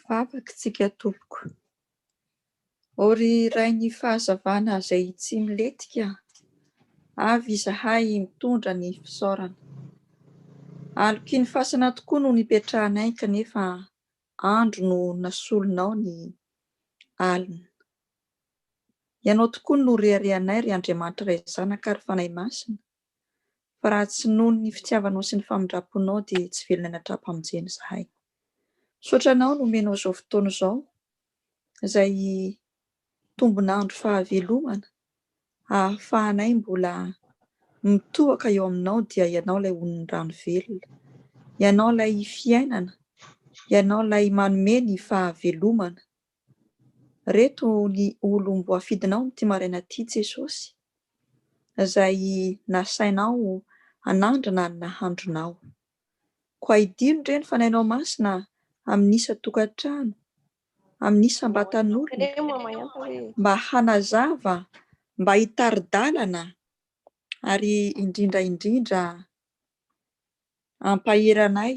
Vavaka isika tompoko. Ô ry Rain'ny fahazavana izay tsy milentika, avy izahay mitondra ny fisaorana. Aloky ny fasana tokoa no nipetrahanay kanefa andro no nasolonao ny alina. Ianao tokoa no reharehanay ry Andriamanitra Ray Zanaka ary Fanahy Masina, fa raha tsy noho ny fitiavanao sy ny famindram-ponao dia tsy velona any an-tranom-pamonjena izahay. Misaotra anao nomenao izao fotoana izao, izay tombon'andro fahavelomana ahafahanay mbola mitohaka eo aminao dia ianao ilay onin'ny rano velona, ianao ilay fiainana, ianao ilay manome ny fahavelomana. Reto ny olom-boafidinao amin'ity maraina ity Jesosy, izay nasainao hanandrana ny nahandronao. Koa idino re ny Fanahinao Masina amin'ny isan-tokantrano, amin'ny isam-batan'olona, mba hanazava, mba hitari-dalana ary indrindra indrindra hampahery anay,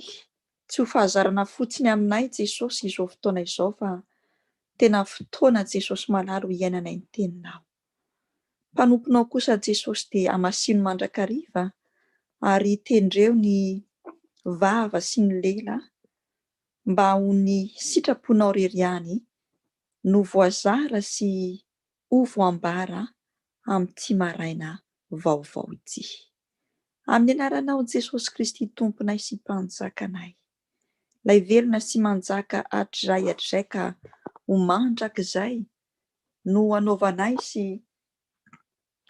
tsy ho fahazarana fotsiny aminay Jesosy izao fotoana izao fa tena fotoana Jesosy malala ho iainanay ny teninao. Mpanomponao kosa Jesosy dia hamasino mandrakariva ary tendreo ny vava sy ny lela mba ho ny sitraponao rery ihany no voazara sy ho voambara amin'ity maraina vaovao ity. Amin'ny anaranao Jesosy Kristy Tomponay sy Mpanjakanay, Ilay velona sy manjaka hatrizay hatrizay ka ho mandrakizay no anaovanay sy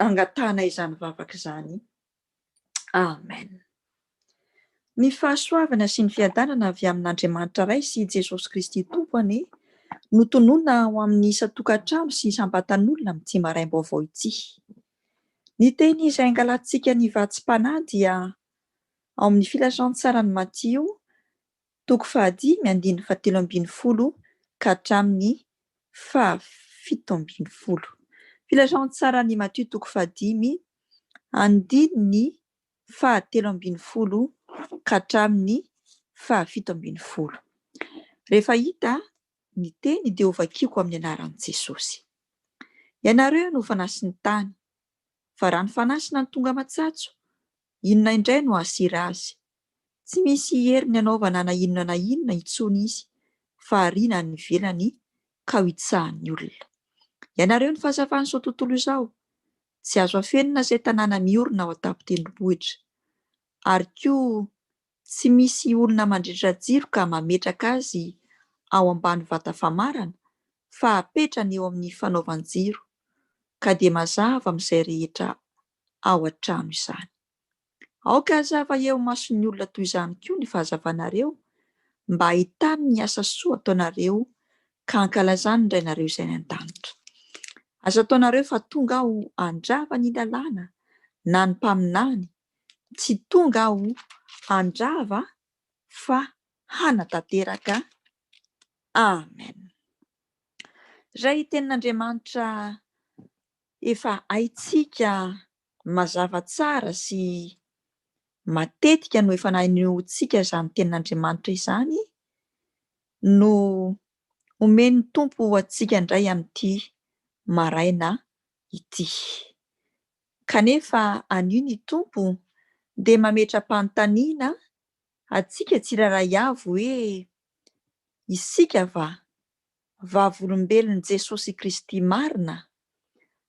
angatahanay izany vavaka izany. Amen. Ny fahasoavana sy ny fiadanana avy amin'Andriamanitra Ray sy Jesosy Kristy Tompo anie no tononina ho amin'ny isan-tokantrano sy isam-batan'olona amin'ity maraim-baovao ity. Ny teny izay angalantsika ny vatsim-panahy dia ao amin'ny Filazantsaran'i Matio toko fahadimy andininy fahatelo ambin'ny folo ka hatramin'ny fahafito ambin'ny folo. Filazantsaran'i Matio toko fahadimy andininy fahatelo ambin'ny folo ka hatramin'ny fahafito ambin'ny folo. Rehefa hita ny teny dia hovakiko amin'ny anaran'i Jesosy. Ianareo no fanasin'ny tany, fa raha ny fanasina no tonga matsatso, Inona indray no hahasira azy? Tsy misy heriny hanaovana na inona na inona intsony izy fa ariana any ivelany ka ho hitsahan'ny olona. Ianareo ny fahazavan'izao tontolo izao. Tsy azo afenina izay tanàna miorina ao an-tampon-tendrombohitra. Ary koa tsy misy olona mandrehitra jiro ka mametraka azy ao ambany vata famarana fa apetrany eo amin'ny fanaovan-jiro ka dia mazava amin'izay rehetra ao an-trano izany. Aoka hazava eo imason'ny olona toy izany koa ny fahazavanareo, mba hahitany ny asa soa ataonareo ka hankalazany ny Rainareo izay any an-danitra. Aza ataonareo fa tonga aho handrava ny lalàna na ny mpaminany, tsy tonga aho handrava fa hanatanteraka. Amen. Izay tenin'Andriamanitra Efa haintsika mazava tsara sy matetika no efa nanehoantsika izany tenin'Andriamanitra izany no omen'ny Tompo ho antsika indray amin'ity maraina ity. Kanefa anio ny Tompo dia mametra-panontaniana antsika tsirairay avy hoe, isika va Vavolombelon'i Jesosy Kristy marina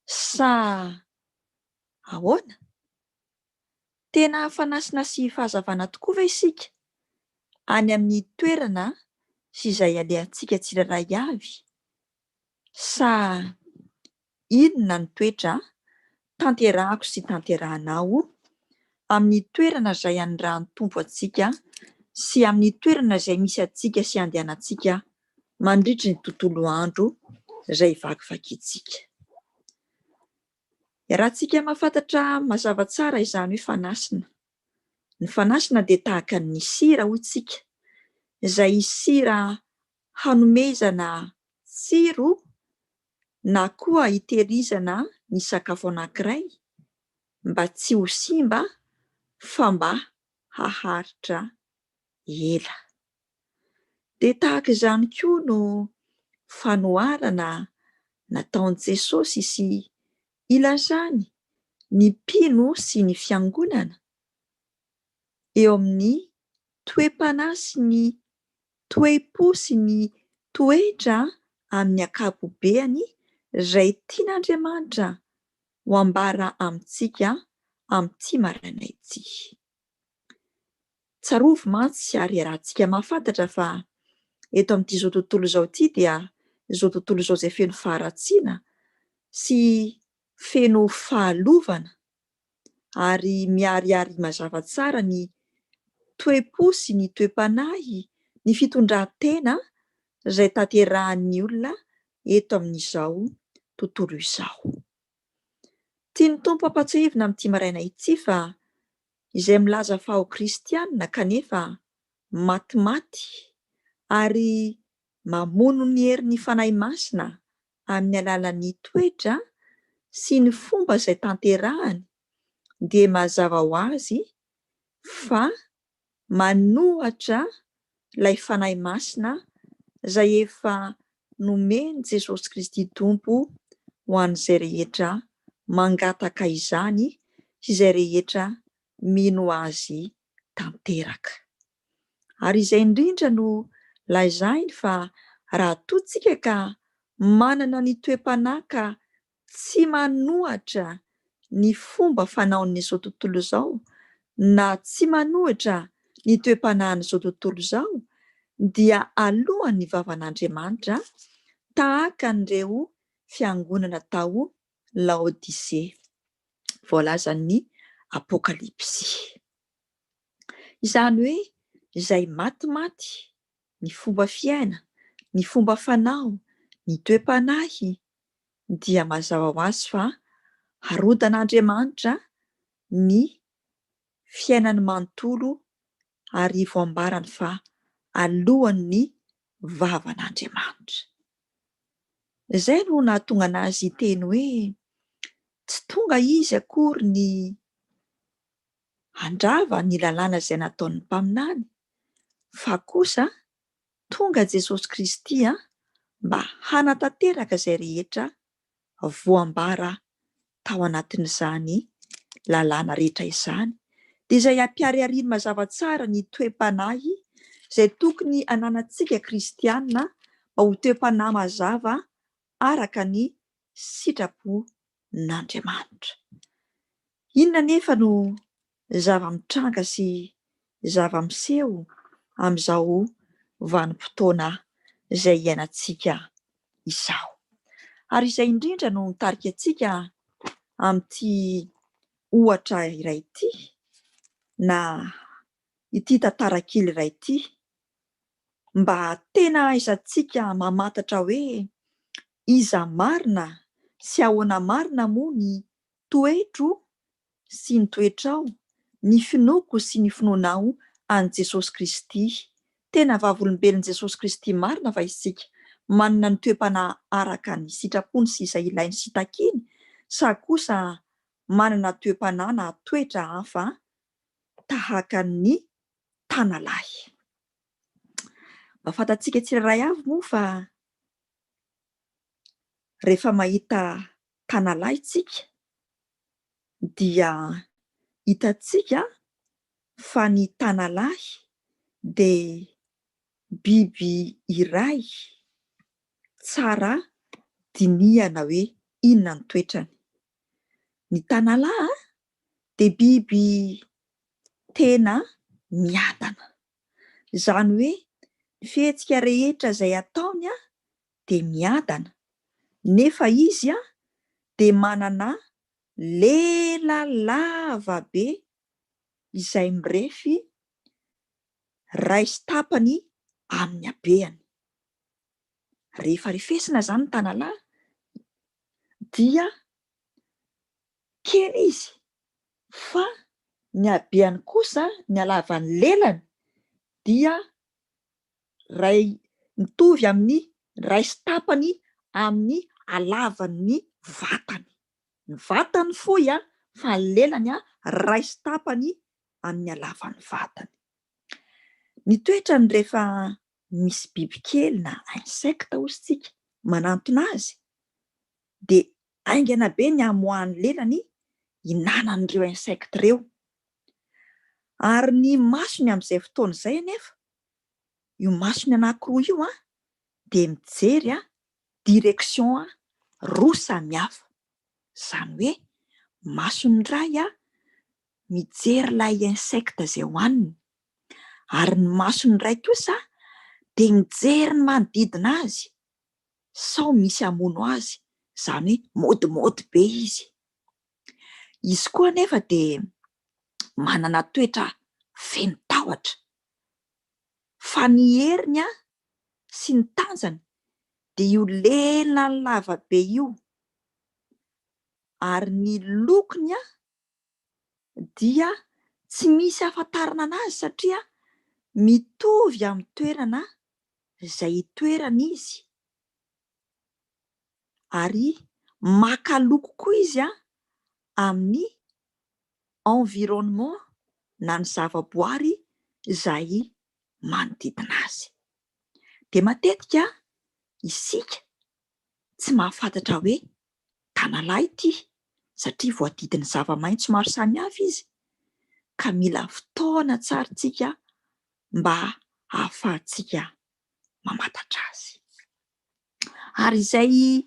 sa ahoana? Tena fanasina sy fahazavana tokoa ve isika any amin'ny toerana sy izay alehantsika tsirairay avy sa Inona ny toetra tanterahako sy tanterahanao amin'ny toerana izay anirahan'ny Tompo antsika sy amin'ny toerana izay misy antsika sy andehanantsika mandritry ny tontolo andro izay vakivakintsika? Iarahantsika mahafantatra mazava tsara izany hoe fanasina. Ny fanasina dia tahaka ny sira hoy tsika, izay sira hanomezana tsiro na koa hitehirizana ny sakafo anankiray mba tsy ho simba fa mba haharitra ela. Dia tahaka izany koa no fanoharana nataon'i Jesosy sy ilazany ny mpino sy ny fiangonana eo amin'ny toe-panahy sy ny toe-po sy ny toetra amin'ny ankapobeany izay tian'Andriamanitra ho ambara amintsika amin'ity maraina ity. Tsarovy mantsy ary iarahantsika mahafantatra fa eto amin'ity izao tontolo izao ity dia izao tontolo izao izay feno faharatsiana sy feno fahalovana ary miharihary mazava tsara ny toe-po sy ny toe-panahy, ny fitondran-tena izay tanterahan'ny olona eto amin'izao tontolo izao. Tian'ny Tompo hampatsiahivina amin'ity maraina ity fa izay milaza fa ho kristiana kanefa matimaty ary mamono ny herin'ny Fanahy Masina amin'ny alalan'ny toetra sy ny fomba izay tanterahany dia mazava ho azy fa manohatra ilay Fanahy Masina izay efa nomen'i Jesosy Kristy Tompo ho an'izay rehetra mangataka izany sy izay rehetra mino Azy tanteraka. Ary izay indrindra no lazainy fa raha toa tsika ka manana ny toe-panahy ka tsy manohatra ny fomba fanaon'izao tontolo izao na tsy manohitra ny toe-panahin'izao tontolo izao dia alohan'ny vavan'Andriamanitra tahaka an'ireo fiangonana tao Laodisea voalazan'ny Apokalypsy. Izany hoe izay matimaty ny fomba fiaina, ny fomba fanao, ny toe-panahy dia mazava ho azy fa harodan'Andriamanitra ny fiainany manontolo ary voambarany fa alohan'ny vavan'Andriamanitra. Izay no nahatonga an'azy hiteny hoe tsy tonga izy akory ny handrava ny lalàna izay nataon'ny mpaminany, fa kosa tonga Jesosy Kristy mba hanatanteraka izay rehetra voambara tao anatin'izany lalàna rehetra izany, dia izay hampiharihariany mazava tsara ny toe-panahy izay tokony hananantsika kristiana mba ho toe-panahy mazava araka ny sitrapon'Andriamanitra. Inona anefa no zava-mitranga sy zava-miseho amin'izao vanim-potoana izay iainantsika izao? Ary izay indrindra no mitarika antsika amin'ity ohatra iray ity na ity tantara kely iray ity mba tena ahaizantsika mamantatra hoe iza marina sy ahoana marina moa ny toetro sy ny toetrao, ny finoako sy ny finoanao an'i Jesosy Kristy. Tena vavolombelon'i Jesosy Kristy marina va isika, manana ny toe-panahy araka ny sitrapony sy izay ilainy sy takiny, sa kosa manana toe-panahy na toetra hafa tahaka ny tanalahy? Mba fantatsika tsirairay avy moa fa rehefa mahita tanalahy tsika dia hitantsika fa ny tanalahy dia biby iray tsara dinihana hoe inona ny toetrany. Ny tanalahy dia biby tena miadana. Izany hoe ny fihetsika rehetra izay ataony dia miadana, nefa izy dia manana lela lava be izay mirefy iray sy tapany amin'ny habehany. Rehefa refesina izany ny tanalahy dia kely izy fa ny habehany kosa, ny halavan'ny lelany dia iray mitovy amin'ny iray sy tapany amin'ny halavan'ny vatany. Ny vatany fohy fa ny lelany iray sy tapany amin'ny halavan'ny vatany. Ny toetrany rehefa misy bibikely na insecte hozy tsika manantona azy dia haingana be ny hamoahan'ny lelany hinanan'ireo insecte ireo. Ary ny masony amin'izay fotoana izay anefa, io masony anankiroa io dia mijery direction roa samihafa. Izany hoe masony iray mijery ilay insecte izay hohaniny, ary ny masony iray kosa dia mijery ny manodidina azy sao misy hamono azy, izany hoe maodimaody be izy. Izy koa anefa dia manana toetra feno tahotra, fa ny heriny sy ny tanjany dia io lelany lava be io, ary ny lokony dia tsy misy ahafantarana anazy satria mitovy amin'ny toerana izay itoerany izy ary maka loko koa izy amin'ny environnement na ny zavaboary izay manodidina azy. Dia matetika isika tsy mahafantatra hoe tanalahy ity satria voadidin'ny zava-maitso maro samihafa izy ka mila fotoana tsara isika mba hahafahantsika mamantatra azy. Ary izay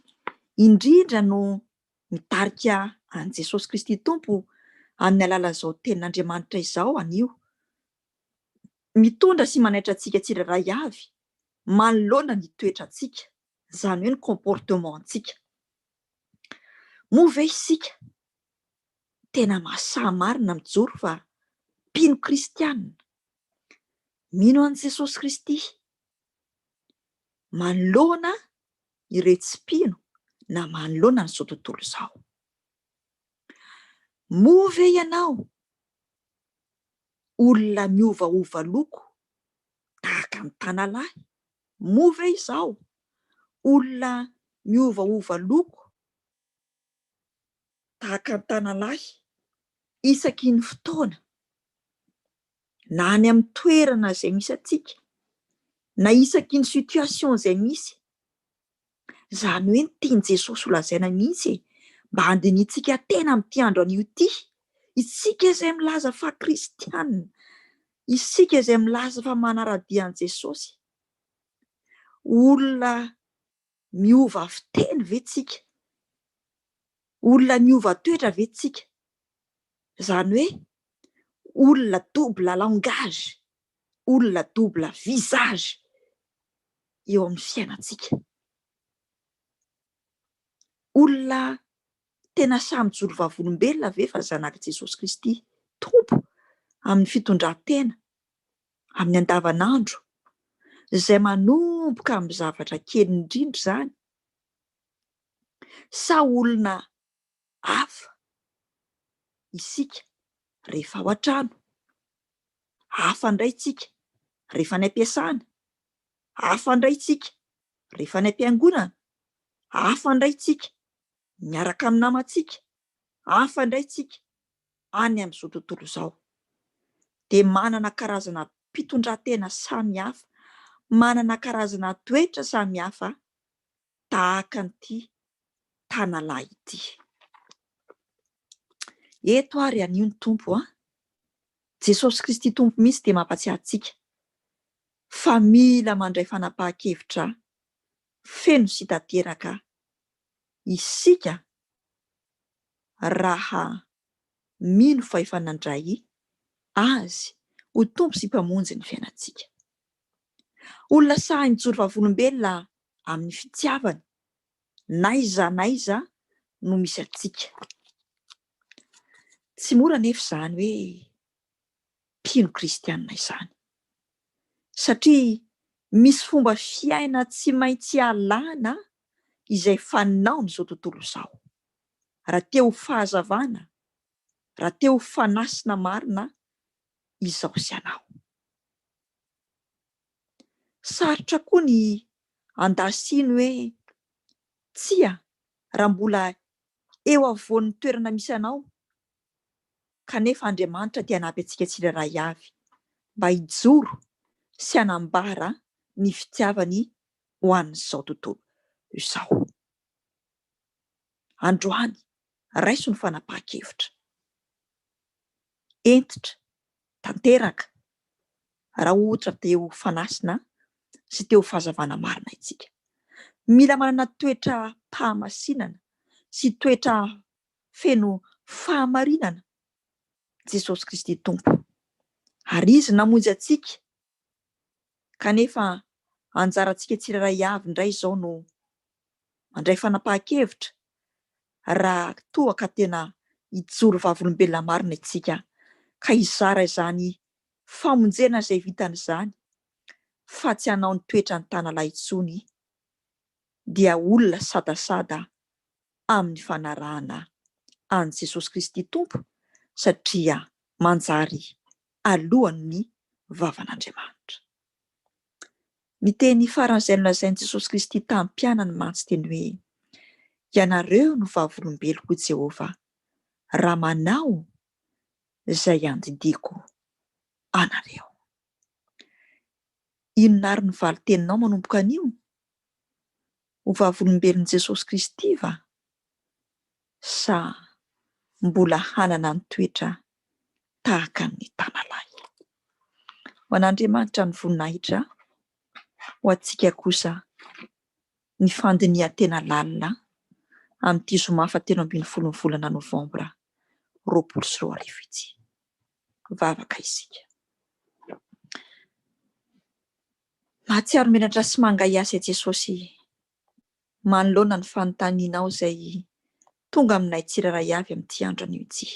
indrindra no mitarika an'i Jesosy Kristy Tompo amin'ny alalan'izao tenin'Andriamanitra izao anio, mitondra sy manaitra antsika tsirairay avy manoloana ny toetrantsika, izany hoe ny comportement-ntsika. Moa ve isika tena mahasahy marina mijoro fa mpino kristiana, mino an'i Jesosy Kristy, manoloana ireo tsy mpino na manoloana an'izao tontolo izao? Moa ve ianao olona miovaova loko tahaka ny tanalahy? Moa ve izaho olona miovaova loko tahaka ny tanalahy isaky ny fotoana, na any amin'ny toerana izay misy antsika, na isaky ny situation izay misy? Izany hoe ny tian'i Jesosy ho lazaina mihitsy e, mba handinihintsika tena amin'ity andro anio ity, isika izay milaza fa kristiana, isika izay milaza fa manara-dia an'i Jesosy, olona miova fiteny ve tsika? Olona miova toetra ve tsika? Izany hoe olona double langage, olona double visage eo amin'ny fiainantsika. Olona tena sahy mijoro vavolombelona ve fa zanak'i Jesosy Kristy Tompo amin'ny fitondran-tena, amin'ny andavanandro, izay manomboka amin'ny zavatra kely indrindra izany, sa olona hafa isika rehefa ao an-trano, hafa indray isika rehefa any am-piasana, hafa indray isika rehefa any am-piangonana, hafa indray isika miaraka amin'ny namantsika, hafa indray isika any amin'izao tontolo izao. Dia manana karazana mpitondratena samihafa, manana karazana toetra samihafa tahaka an'ity tanalahy ity. Eto ary anio ny Tompo an! Jesosy Kristy Tompo mihitsy dia mampatsiahy antsika fa mila mandray fanapahan-kevitra feno sy tanteraka isika raha mino fa efa nandray Azy ho Tompo sy Mpamonjy ny fiainantsika. Olona sahy mijoro vavolombelona amin'ny fitiavany n'aiza n'aiza no misy antsika. Tsy mora anefa izany hoe mpino kristianina izany, satria misy fomba fiaina tsy maintsy alana izay fanaon'izao tontolo izao, raha te ho fahazavana, raha te ho fanasina marina izaho sy ianao. Sarotra koa ny handà-siny hoe tsia raha mbola eo afovoan'ny toerana misy anao, kanefa Andriamanitra dia hanampy antsika tsirairay avy mba hijoro sy hanambara ny fitiavany ho an'izao tontolo izao. Androany, raiso ny fanapahan-kevitra. Hentitra, tanteraka, raha ohatra te ho fanasina sy te ho fahazavana marina isika. Mila manana toetram-pahamasinana sy toetra feno fahamarinana Jesosy Kristy Tompo. Ary Izy namonjy antsika, kanefa anjarantsika tsirairay avy indray izao no mandray fanapahan-kevitra raha toa ka tena hijoro vavolombelona marina isika ka hizara izany famonjena izay vitany izany fa tsy hanao ny toetran'ny tanalahy intsony dia olona sadasada amin'ny fanarahana an'i Jesosy Kristy Tompo satria manjary alohan'ny vavan'Andriamanitra. Ny teny faran'izay nolazain'i Jesosy Kristy tamin'ny mpianany mantsy dia ny hoe, Ianareo no vavolombeloko, hoy Jehovah, raha manao izay andidiako anareo. Inona àry no valin-teninao manomboka anio? Ho vavolombelon'i Jesosy Kristy va? Sa mbola hanana ny toetra tahaka ny tanalahy? Ho an'Andriamanitra ny voninahitra, ho antsika kosa ny fandinihan-tena lalina amin'ity zoma fahatelo ambin'ny folon'ny volana novambra 2020 ity. Vavaka isika. Mahatsiaro menatra sy mangahiahy Jesosy manoloana ny fanontanianao izay tonga aminay tsirairay avy amin'ity andro anio ity.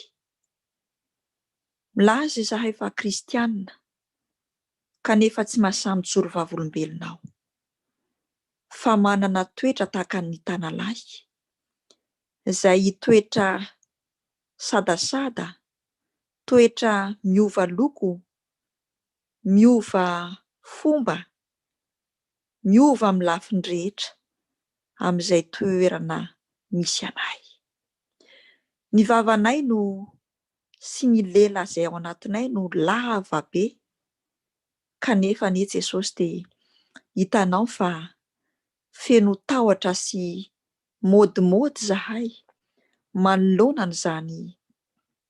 Milaza izahay fa kristiana kanefa tsy mahasahy mijoro vavolombelona aho fa manana toetra tahaka ny tanalahy izay toetra sadasada, toetra miova loko miova fomba, miova amin'ny lafiny rehetra amin'izay toerana misy anay. Ny vavanay no sy ny lela izay ao anatinay no lava be kanefa anie Jesosy dia hitanao fa feno tahotra sy môdimôdy izahay manoloana an'izany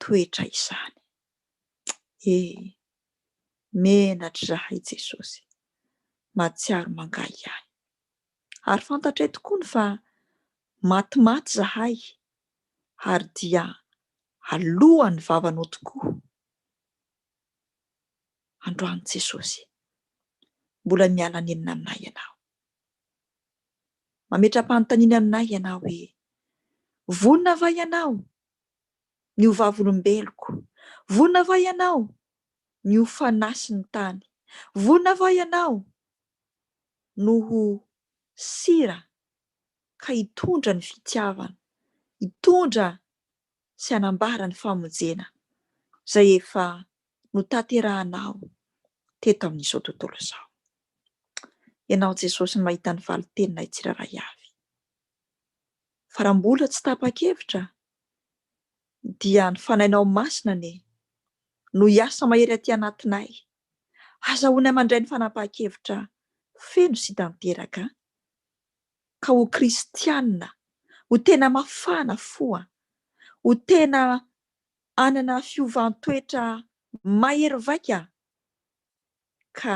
toetra izany. E! Menatra izahay Jesosy, mahatsiaro mangahiahy. Ary fantatray tokoa ny fa matimaty izahay ary dia alohan'ny vavanao tokoa androany Jesosy. Mbola miala nenina aminay Ianao. Mametra-panontaniana aminay Ianao hoe, vonona va Ianao ny ho vavolombeloko. Vonona va ianao ny ho fanasin'ny tany? Vonona va ianao no ho sira ka hitondra ny fitiavana, hitondra sy hanambara ny famonjena izay efa notanterahanao teto amin'izao tontolo izao? Ianao Jesosy no mahita ny valin-teninay tsirairay avy. Fa raha mbola tsy tapa-kevitra dia ny Fanahinao Masina anie no hiasa mahery aty anatinay, azahoanay mandray ny fanapahan-kevitra feno sy tanteraka, ka ho kristiana, ho tena mafana fo, ho tena hanana fiovan-toetra mahery vaika, ka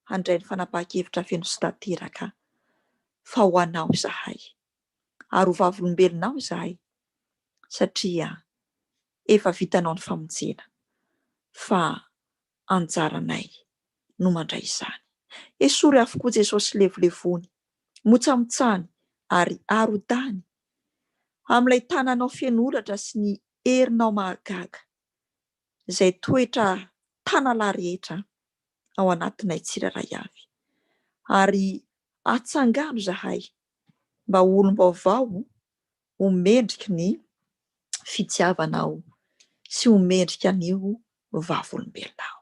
handray ny fanapahan-kevitra feno sy tanteraka fa ho Anao izahay, ary ho vavolombelonao izahay, satria efa vitanao ny famonjena, fa anjaranay no mandray izany. Esory avokoa Jesosy levolevony, motsamotsany ary arodany amin'ilay tananao feno holatra sy ny herinao mahagaga, izay toetra tanalahy rehetra ao anatinay tsirairay avy, ary atsangano izahay mba ho olom-baovao ho mendriky ny fitiavanao sy ho mendrika ny ho vavolombelonao.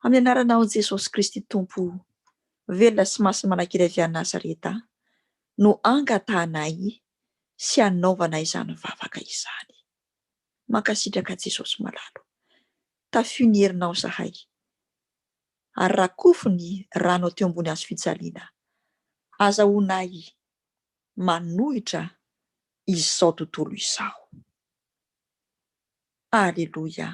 Amin'ny anaranao Jesosy Kristy Tompo velona sy masina manankery avy any Nazareta no angatahanay sy anaovanay izany vavaka izany. Mankasitraka Jesosy malala o. Tafio ny herinao zahay. Ary rakofy ny ranao teo ambony hazo fijaliana, azahoanay manohitra izao tontolo izao. Aleloia.